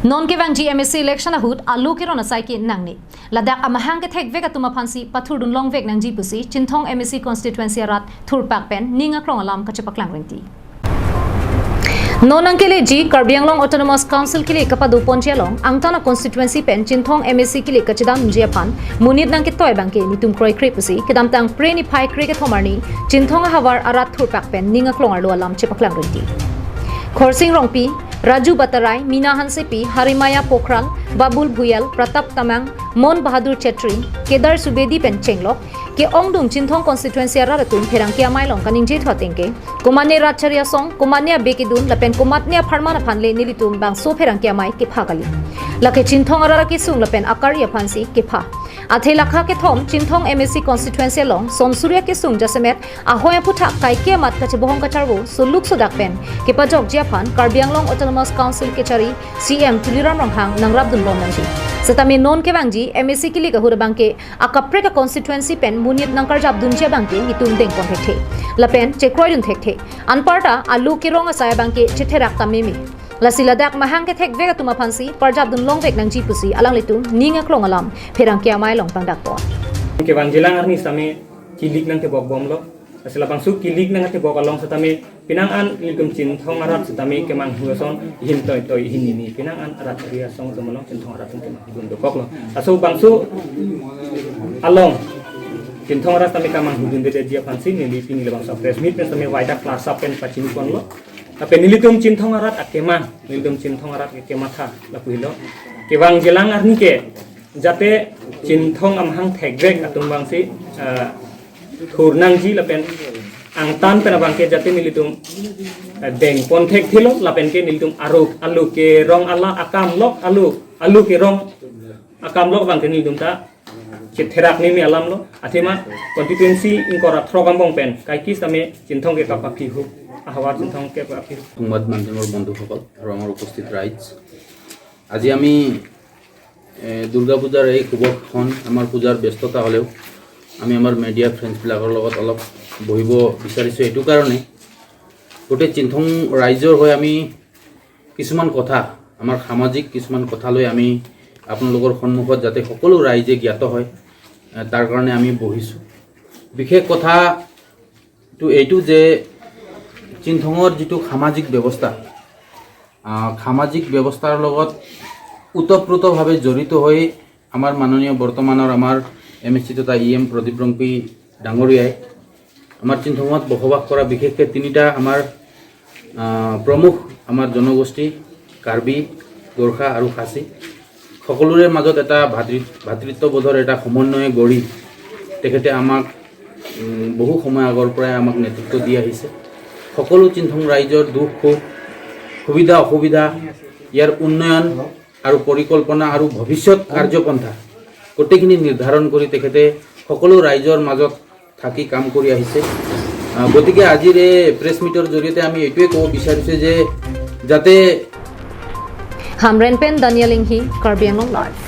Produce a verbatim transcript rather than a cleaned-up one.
Non kevangji M A C election ahut alu keron asai ke nangne. Ladak amahang kethekvek atum aphansi pathurdun longvek nangji pusi Chinthong M A C constituency arat thurpak pen ning aklong alam kachepaklang rinti. Non nangkeleji Karbi Anglong Autonomous Council kele kapado ponji along angtan a constituency pen Chinthong M A C kele kachedamji aphan monit nangketoi abangke nitum kroikre pusi kedamtang Phre niphai kre kethom arni Chinthong ahavar arat thurpak pen ning aklong arlo alam chepaklang rinti. Khorsing Rongpi, Raju Batarai, Mina Hansepi, Harimaya Pokral, Babul Bhuyal, Pratap Tamang, Mon Bahadur Chetri, Kedar Subedi pen chenglok ke-ongdung Chinthong constituency arat atum pherangke amei along kaningje thu atengke, komatne rat chari asong, komatne abe kedun lapen komatne apharman aphan le nelitum bangso pherangke amei kepha kali. Lake Chinthong arat akesung lapen akari aphansi kepha. Athe lakha kethom Chinthong M A C constituency along Sonsurya kesung jasemet ahoi aphuthak kaike amat kachebohong kacharvo suluk sudak pen kepajokji aphan Karbi Anglong Autonomous Council kechari C E M Tuliram Ronghang nangrapdun bom nangji. Setame non kevangji M A C kele ahut abangke akaprek a constituency pen monit nangkarjapdunji abangke nitum dengpon thekthe lapen chekroidun thekthe. Anparta alu kerong asai abangke chetherak ta meme. Lasi ladak mahang kethekvek atum aphansi parjapdun longvek nangji pusi alanglitum ning aklong alam pherangke amei along pangdakpon. Kevangjilang arni setame kilik nangkebok bomlo. Lasi labangso kilik nangkebok along setame penang an nelitum Chinthong arat setame kemanghu ason ihin toitoi ihin nini penang an arat chari asong atum along Chinthong arat atum kemanghudun dokoklo. Laso bangso along Chinthong arat setame kamanghudundedetji aphansi neli pini labangso press meet pen setame waida class up pen pachiniponlo. Lapen nelitum Chinthong arat akemang, nelitum Chinthong arat kematha lapu helo. Kevangjilang arni ke jate Chinthong amahang thekvek atum abangsi, eh, thur nangji lapen angtan pen abangke jate nelitum, eh, dengpon thekthelo lapen ke nelitum aru alu kerong ala akamlok alu alu kerong akamlok abangke nelitum ta chetherak meme alamlo. Athema constituency ingkoi ra throk angbong pen kaike setame Chinthong ke kapaphi hu, ahavar Chinthong ke kapaphi hu. সংবাদ মাধ্যমৰ বন্ধুসকল আৰু আমাৰ উপস্থিত ৰাইজ, আজি আমি এ, দুৰ্গা পূজাৰ এই শুভক্ষণ, আমাৰ পূজাৰ ব্যস্ততা হ'লেও আমি আমাৰ মিডিয়া ফ্ৰেণ্ডছবিলাকৰ লগত অলপ বহিব বিচাৰিছোঁ এইটো কাৰণে, গোটেই চিনথং ৰাইজৰ হৈ আমি কিছুমান কথা, আমাৰ সামাজিক কিছুমান কথা লৈ আমি আপোনালোকৰ সন্মুখত যাতে সকলো ৰাইজে জ্ঞাত হয়, এ, তাৰ কাৰণে আমি বহিছোঁ। বিশেষ কথাটো এইটো যে চিনথঙৰ যিটো সামাজিক ব্যৱস্থা, আহ, সামাজিক ব্যৱস্থাৰ লগত ওতপ্ৰোতভাৱে জড়িত হৈ আমাৰ মাননীয় বৰ্তমানৰ আমাৰ এম এ চি তথা ই এম প্ৰদীপ ৰংপী ডাঙৰীয়াই আমাৰ চিনথঙত বসবাস কৰা বিশেষকৈ তিনিটা আমাৰ, আহ, প্ৰমুখ আমাৰ জনগোষ্ঠী কাৰ্বি, গোৰ্খা আৰু খাচী সকলোৰে মাজত এটা ভাতৃ-, ভাতৃত্ববোধৰ এটা সমন্বয় গঢ়ি তেখেতে আমাক, উম, বহু সময় আগৰ পৰাই আমাক নেতৃত্ব দি আহিছে। সকলো চিনথং ৰাইজৰ দুখ সুখ, সুবিধা অসুবিধা, ইয়াৰ উন্নয়ন আৰু পৰিকল্পনা আৰু ভৱিষ্যত কাৰ্যপন্থা গোটেইখিনি নিৰ্ধাৰণ কৰি তেখেতে সকলো ৰাইজৰ মাজত থাকি কাম কৰি আহিছে। আহ, গতিকে আজিৰ এই প্ৰেছ মিটৰ জৰিয়তে আমি এইটোৱে ক'ব বিচাৰিছোঁ যে যাতে Hamren pen Daniel Inghi, Karbi Anglong Live.